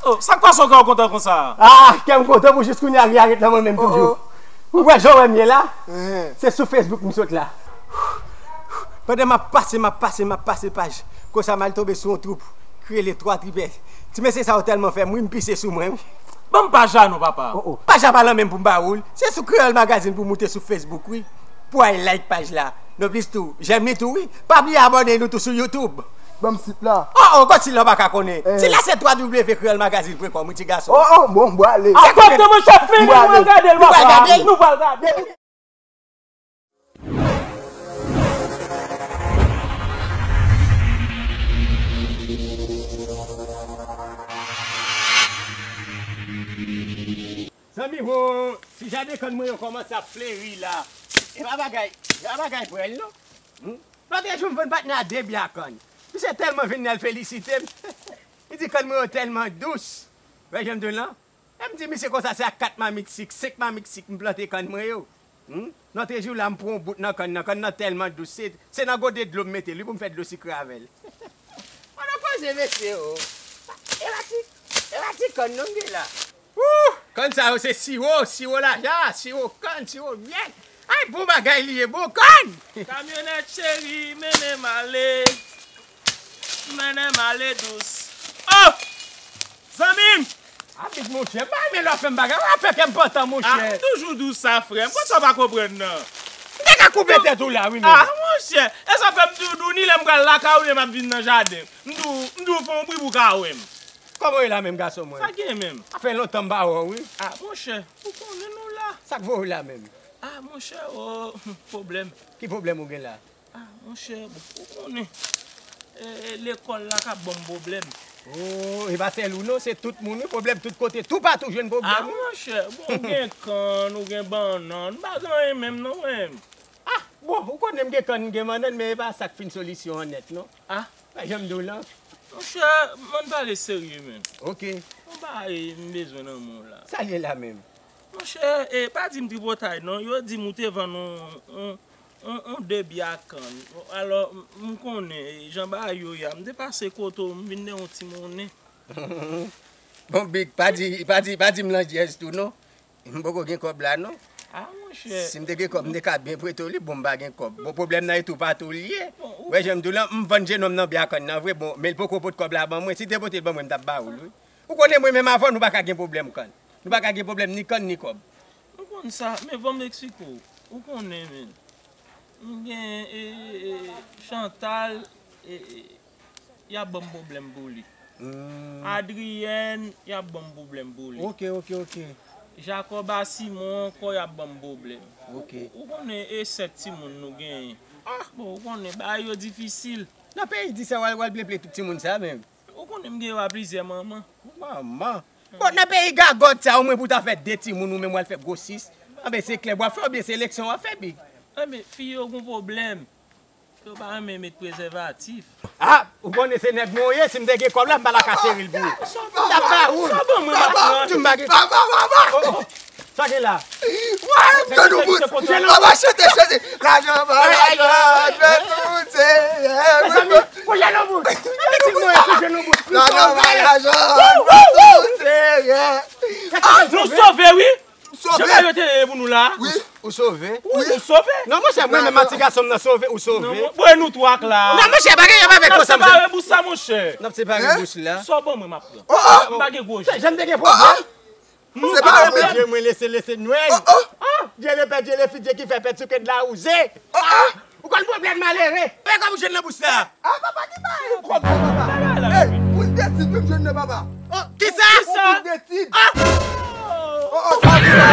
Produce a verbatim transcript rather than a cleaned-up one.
Oh, sa k pase w kè w kontan konsa? Ah, kè m kontan pou jis kounye a ri a ret nan mwen menm toujou. Ou wè jan w wè m ye la? Se sou Facebook m sot la. Pandan m ap pase, m ap pase, m ap pase paj, konsa m al tonbe sou yon twoup ki rele Twa Tripè. Ti mesye sa yo tèlman fè m ri, m pise sou mwen wi. Ban m paj la non, papa. Oh, oh. Paj la pa lan menm pou m ba ou l. Se sou Kreyòl Magazine pou w moute sou Facebook wi. Pou w al like paj la. Nonplis tou, jèm li tou wi. Pa bliye abòne nou tou sou YouTube. Ban m sit la. Oh, oh, gòt sit la w pa ka konnen. Sit la se twa w w w kreyòl magazine pwen kòm wi ti gason. Oh, oh, bon, m prale. Akòm de mwen chak fini, nou pral gade l, papa. Nou pral gade l. Zanmi ho, si jaden kann mwen yo kòmanse ap fleri la, e pa bagay, e pa bagay pwèl non. Hmm? Lòt jou m vann patnè a de bya kann. Misye tèlman vin nan l felisite m. Li di kann mwen yo tèlman dous. Wè jan m di w lan? E m di misye konsa se ak kat mamit sik, senk mamit sik m plante kann mwen yo. Hmm? Lòt jou la m pran yon bout nan kann nan, kann nan tèlman dous, se, se nan gode dlo m mete l wi pou m fè dlo sikre avè l. Ann koze mesye o. E pa ti, e pa ti kann non m gen la. Wouh! Kann sa yo se siwo, siwo laja, siwo kann, siwo myèl. Ay bon bagay li ye, bon kann! Kamyonèt cheri, mennen m ale. Mennen m ale dous. Oh! Zanmi m! A big monchè, m pa renmen lè w ap fè m bagay, w ap fè kè m pantan monchè. Ah, m toujou dous sa frè m, konsa w pa konprann nan. M te ka koupe tèt ou la wi menm. Ah monchè, e sa fè m di w, di w ni lè m pral lakay ou ni lè m ap vin nan jaden. M di w, m di w fè yon bri pou w ka wè m. Kòman w ye la menm gason mwen? Sa gen menm? Sa fè lontan m pa wè w wi. Ah monchè, ou konnen nou la. Sa k voye w la menm? Ah monchè, oh, pwoblèm. Ki pwoblèm ou gen la? Ah monchè, bon, ou konnen. E, e, lekòl la k ap ban m pwoblèm. Oh, e pa sèl ou non, se tout moun wi, pwoblèm tout kote, toupatou jwenn pwoblèm wi. Ah monchè, bon, ou gen kann, ou gen bannann, m pa gen anyen menm non mwen. Ah, bon, ou konnen m gen kann, m gen bannann, men e pa sa k fin solisyon an nèt non. Ah. Wè jan m di w lan. Monchè, ann pale serye menm. Ok. Yon bagay m bezwen nan men w la. Sa l ye la menm? Monchè, e, pa di m tripotay non, yo di m ou te vann yon, yon, yon, yon de bya kann. Alò, m, m konnen, e, jan bagay yo ye a, m te pase kote w, m vin de yon ti monnen. Bon, Big, pa di, pa di, pa di m landjèz tou non. M poko gen kòb la non. Ah, monchè. Si m te gen kòb, m te ka byen prete w li, bon, m pa gen kòb. Bon, pwoblèm nan e toupatou l ye. Bon, ou wè jan m di w lan, m vann jenòm nan bya kann nan vre, bon, men l poko pot kòb la ban mwen. Si l te pote l ban mwen, m t ap ba ou l wi. Ou konnen mwen menm avè w, nou pa ka gen pwoblèm kann. Nou pa ka gen pwoblèm ni kann ni kòb. M konn sa, men ban m eksplike w. Ou konnen, men. M gen, e, e, e, Chantal, e, e, y ap ban m pwoblèm pou li. Hmm. Adrienne, y ap ban m pwoblèm pou li. Ok, ok, ok. Jacob a Simon ankò, y ap ban m pwoblèm. Ok. Ou, ou konnen e sèt timoun nou genyen. Ah! Bon, ou konnen, bagay yo difisil. Nan peyi di sa, w al, w al pleple tout timoun sa menm. Ou konnen m gen yo a plizyè manman. Manman. Bon, nan peyi gagòt sa, omwen pou w ta fè de timoun, ou menm w al fè gwosis. Anben, se klèb w ap fè oubyen se eleksyon w ap fè, Big? Enben, fi yo gon pwoblèm. Yo pa renmen met prezèvatif. Ah, ou konnen se nèg mwen w ye, si m te gen kòb la, m pa ta ka sere l pou ou. M t ap ba ou l. Sa ban mwen m ap pran. Di m pa gen. Papa, papa! Oh, oh. Sa gen la? Wè, jenou bout! Jenou bout! Papa, chante, chante! Lajan pa lajan, jenou bout, se... Mezanmi, pou jenou bout! Pitit mwen sou jenou bout! Lajan pa lajan, jenou bout, se... Nou sove, wi! Sove! Jan bagay yo te ye pou nou la. Wi. Ou sove? Wi, nou sove. Non, monchè, mwen menm a ti gason m nan sove, ou sove. Non, bon, e nou twa k la. Non, monchè, pa gen yon avèk konsa, monchè. N ap separe bous sa, monchè. N ap separe bous la. Sa w ban mwen, m ap pran. M pa gen gwo je. Jan m te gen pwoblèm. Se pa mwen. Dye mwen lese, lese nwèl. Ah, Dye le pè, Dye le fi, Dye ki fè pè souke de la wouze. Ah, ou konn pwoblèm malere. Fè kòm ou jwenn nan bous la. Ah, papa, ki bagay ou pwòp sa, papa? Ey, pou l detid, wi, m jwenn nan, papa. Oh, kisa? Pou l detid. Ah! Oh, oh, sa vin la.